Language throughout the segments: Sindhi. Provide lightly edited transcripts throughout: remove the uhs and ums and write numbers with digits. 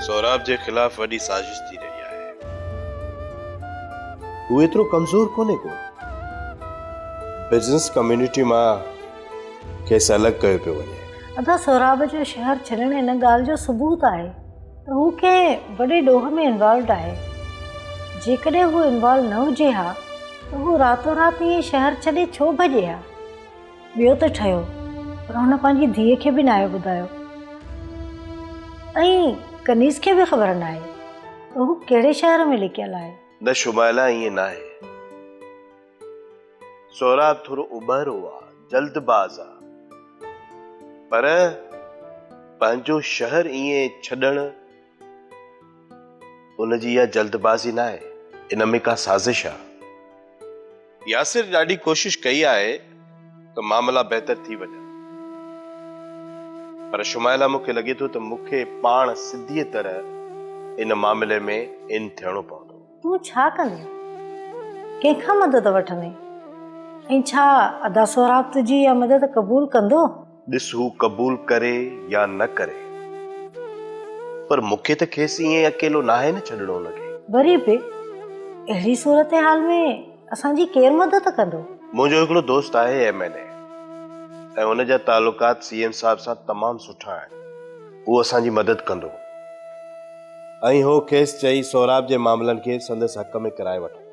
سهراب جي خلاف وڏي سازش ٿي رهي آهي. هو ايترو ڪمزور ڪونهي ڪو. بزنس ڪميونٽي مان کيس الڳ ڪيو پيو وڃي. ادا سهراب جو شهر ڇڏڻ ان ڳالهه جو ثبوت آهي ته هو ڪنهن وڏي ڏوهه ۾ انوالوڊ آهي. جيڪڏهن هو انوالو نه هجي ها ته هو راتو رات ائين شهر ڇڏي ڇو ڀڄي ها؟ ٻيو ته ٺهيو پر هن پنهنجي ڌيء کي به ناهي ٻڌايو ۽ ڪنيز کي به خبر ناهي ته هو ڪهڙي شهر ۾ لڪيل آهي. نه شمائله ائين ناهي. سهراب ٿورو اٻهرو آ، جلد باز آ پر پنهنجو شهر ائين ڇڏڻ ان جي اها جلد بازي ناهي، ان ۾ ڪا سازش آ. ياسر ڏاڍي ڪوشش ڪئي آهي ته معاملا بهتر ٿي وڃن پر شمائله مون کي لڳي ٿو ته مون کي پاڻ سڌيء طرح ان معاملي ۾ ان ٿيڻو پوندو. تون ڇا ڪندين؟ ڪنهن کان مدد وٺندين؟ ۽ ڇا ادا سهراب تنهنجي اها مدد قبول ڪندو؟ ڏس هو قبول ڪري يا نه ڪري پر مون کي ته کيس ائين اڪيلو ناهي نه ڇڏڻو ان کي. وري به اهڙي صورتحال ۾ اسان جي ڪير مدد ڪندو؟ منهنجو هڪڙو دوست آهي ايم اين اي ۽ ان جا تعلقات سي ايم صاحب سان تمام سٺا آهن هو اسان جي مدد ڪندو ۽ هو کيس چئي سهراب جي معاملن کي سندس حق ۾ ڪرائي وٺندو.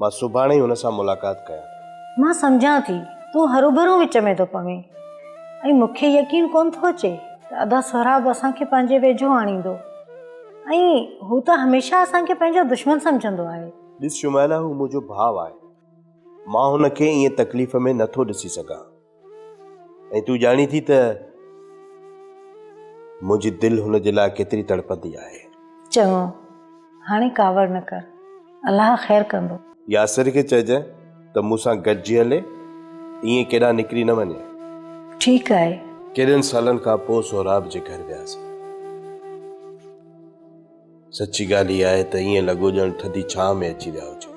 مان سڀاڻي ئي هن سان ملاقات ڪيان ٿو. مان سمجهان ٿي تون هروڀرو وچ ۾ ٿو پوين ۽ مون کي يقين ڪونه ٿو اچي ته ادا سهراب اسان کي پنهنجي ويجهو آڻيندو ۽ هو ته هميشه اسان کي پنهنجو دشمن سمجهندو آهي. ڏس شمائله هو منهنجو ڀاء آهي. مان هن کي ائين تڪليف ۾ نه ٿو ڏسي سگهان ۽ تون ڄاڻين ٿي ته منهنجي دل هن جي لاء ڪيتري تڙپندي آهي. چڱو هاڻي ڪاوڙ نه ڪر. الله خير ڪندو. ياسر کي چئجانء ته مون سان گڏجي هلي، ائين ڪيڏانهن نڪري نه وڃي. ٺيڪ آهي. ڪيڏن سالن کان پوء سهراب جي گهر وياسين. سچي ڳالهه اها آهي ته ائين لڳو ڄڻ ٿڌي ڇانء ۾ اچي ويا هجون.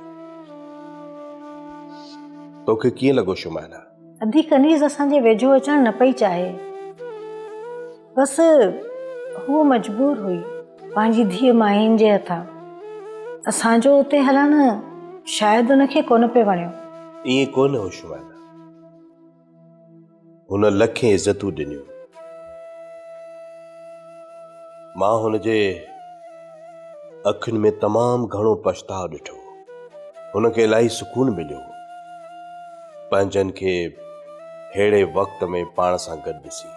توکي ڪيئن لڳو شمائله؟ ادي ڪنيز اسان جي ويجهو اچڻ نه پئي چاهي. بس هوء مجبور هئي پنهنجي ڌيء ماهين جي هٿان. اسان جو اتي هلڻ شايد هن کي ڪونه پئي وڻيو. ائين ڪونه هو شمائله. هن لکين عزتون ڏنيون. مان هن جي اکين ۾ تمام گهڻو پڇتاء ڏٺو. هن کي الاهي سڪون مليو. پنهنجن کي ههڙي وقت ۾ پاڻ سان گڏ ڏسي.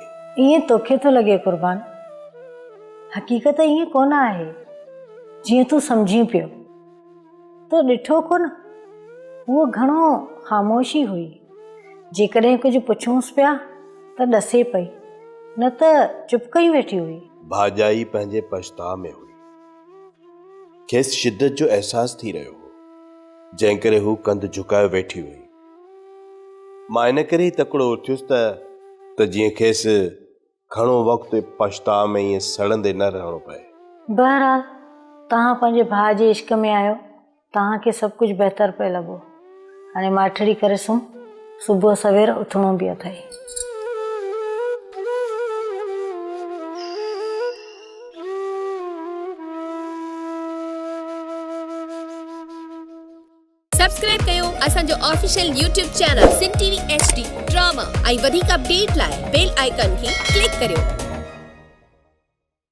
ائين توکي ٿو لڳي قربان. حقيقت ائين ڪونه آهي، جيئن تون سمجهين پيو. تو ڏٺو ڪونه، هوء گهڻو خاموش ئي هئي. جيڪڏهن ڪجهه پڇونس پيا ته ڏسي پئي، نه ته چپ ڪيون ويٺي هئي. ڀاڄائي پنهنجي پڇتاء ۾ هئي. کيس شدت جو احساس ٿي رهيو هو، جنهن ڪري هوء ڪنڌ جهڪايو ويٺي هئي. مان ان ڪري ئي تڪڙو اٿيس ته ته جيئن کيس گهڻو وقت پڇتاء ۾ ائين سڙندي نه رهڻو پئي. بهرحال توهان پنهنجي ڀاء جي عشق ۾ آهيو، توهان کي سڀ ڪجهه بهتر پئي لڳو. هاڻي ماٺڙي ڪري سمهه، صبح سوير اٿڻو به اٿئي. سبسڪرائب ڪيو اسان جو official YouTube channel Sindh T V H D drama ۽ وڌيڪ اپڊيٽ لاء بيل آئيڪان کي ڪلڪ ڪريو.